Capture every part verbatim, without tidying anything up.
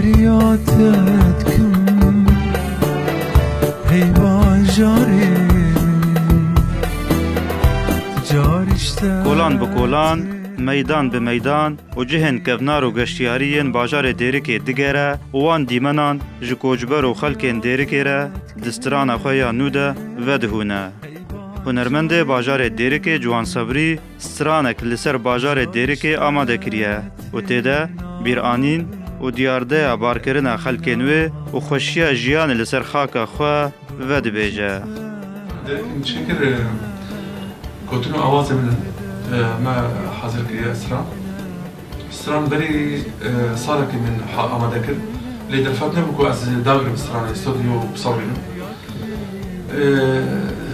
Riyate dikim, hey bajarê min, car işte. Kolan bi kolan, meydan bi meydan û cihên kevnar û geştiyarî yên bajarê Dêrikê digere û wan dîmenan ji koçber û xelkên Dêrikê re di strana xwe ya nû de vedihûne. Hunermendê bajarê Dêrikê Ciwan Sebrî stranek li ser bajarê Dêrikê amade kiriye û tê de bîranîn û diyardeya barkirina xelkên wê û xweşiya jiyanê li ser xaka xwe vedibêje. Dêrikê min çêkir, e, gotin û awazê min, e, me hazir kiriye stran. Stran berî, e, salekî min ha-, amade kir. Lê derfet nebû ku ez dagirim stranê, stûdyo bisewînim.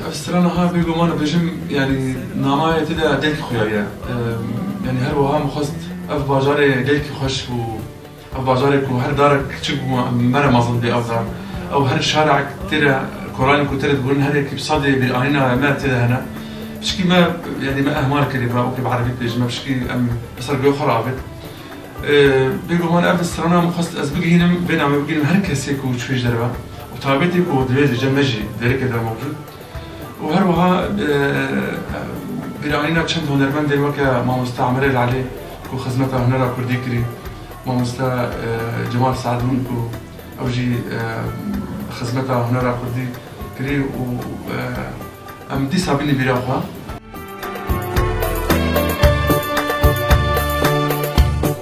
Ev strana ha bêguman bêjim, yanî namayê tê de gelkî xuya ye. Yanî her wiha min xwest ev bajarê gelkî xweş bû. Ev bajarê ku her darek kiçik bû, me re mezin bê ev dar. Ew her şarek tê de, kolanê ku tê de dibûn, her yekî bi sedê bîranîna me tê de hene. Pişkî me, yanî me ehmal kirî, me wekî bi erebî dibêjim, me pişkî em li ser guhê xwe re avêt. Ee, bêguman ev strana min xwest ez bigihînim, vê namê bigihînim her kesê ku çû ji derve û taybetî ku divê di cem me jî Dêrikê de mewcûd. Û her wiha, ee, bîranîna çend hunermendên weke mamoste Emerê Lalê ku xizmeta hunera kurdî kirî, mamoste, ee, Cemal Saedûn ku ew jî, ee, xizmeta hunera kurdî kirî û, ee, em dîsa bînî bîra xwe.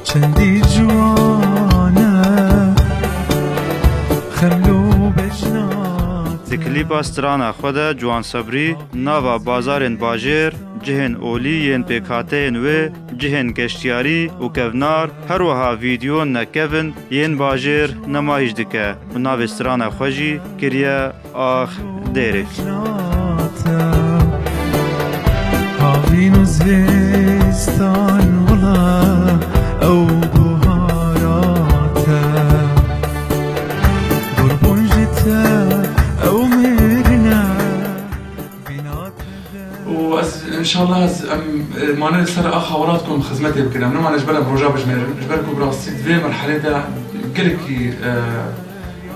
Çendî ciwan e, xemlo bejna. Di klîpa strana xwe de Ciwan Sebrî nava bazarên bajêr, cihên olî yên pêkhateyên wê, cihên geştiyarî û kevnar, her wiha vîdyoyên nekevin yên bajêr nemahîş dike û navê strana xwe jî kiriye Ax Dêrik. Havîn û zistan wila ew buharat e. Qurbon ji te ew mirin e. Û ez, înşallah, ez, em, e, mane li ser axa welat ku em xizmetê bikin. Em nemane ji ber em roja bijmêrin. Ji ber ku bi rastî di vê merhelê de gelekî, e,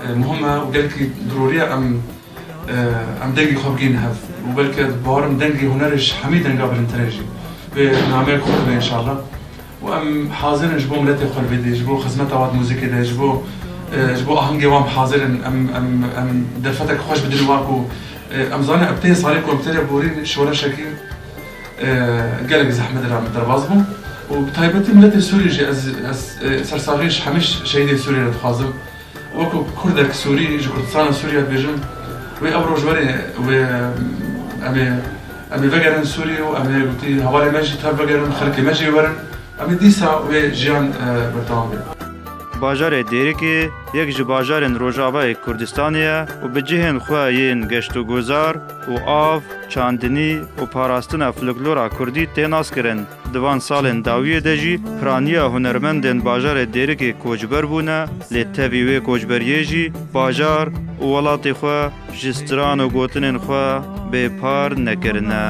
e, muhim e û gelekî dirorî ye em, e, em dengê xwe bigihînin hev. Û belke bawerim dengê hunerê ji hemî denga bilindtir e jî. Vê nameyek xwe dibe înşallah. Û em hazir in ji bo miletê xwe li vê dê, ji bo xizmeta wan muzîkê de, ji bo, e, ji bo ahengê wan hazir in. Em, em, em derfetek xweş bidin wan ku, e, em zanin ev tê salê ku em tê de borîn şoreşekî, e, gelek zehmet re em derbas bûn. Û bi taybetî miletê Sûrî jî ez, ez, e, sersaxî ji hemî şehîdê Sûrî re dixwazim. Wekî Kurdek Sûrî, ji Kurdistana Sûriye dibêjim, wê ev roj were, wê em ê, em ê vegerin Sûrî û em ê gotî hevalê me jî tev vegerin, xelkê me jî werin. Em ê dîsa wê jiyan, e, berdewam be. Bajarê Dêrikê yek ji bajarên Rojavayê Kurdistanê ye û bi cihên xwe yên geştûguzar û av, çandinî û parastina folklora kurdî tê naskirin. Di van salên dawiyê de jî piraniya hunermendên bajarê Dêrikê koçber bûne, lê tevî wê koçberiyê jî bajar û welatê xwe ji stran û gotinên xwe bêpar nekirine.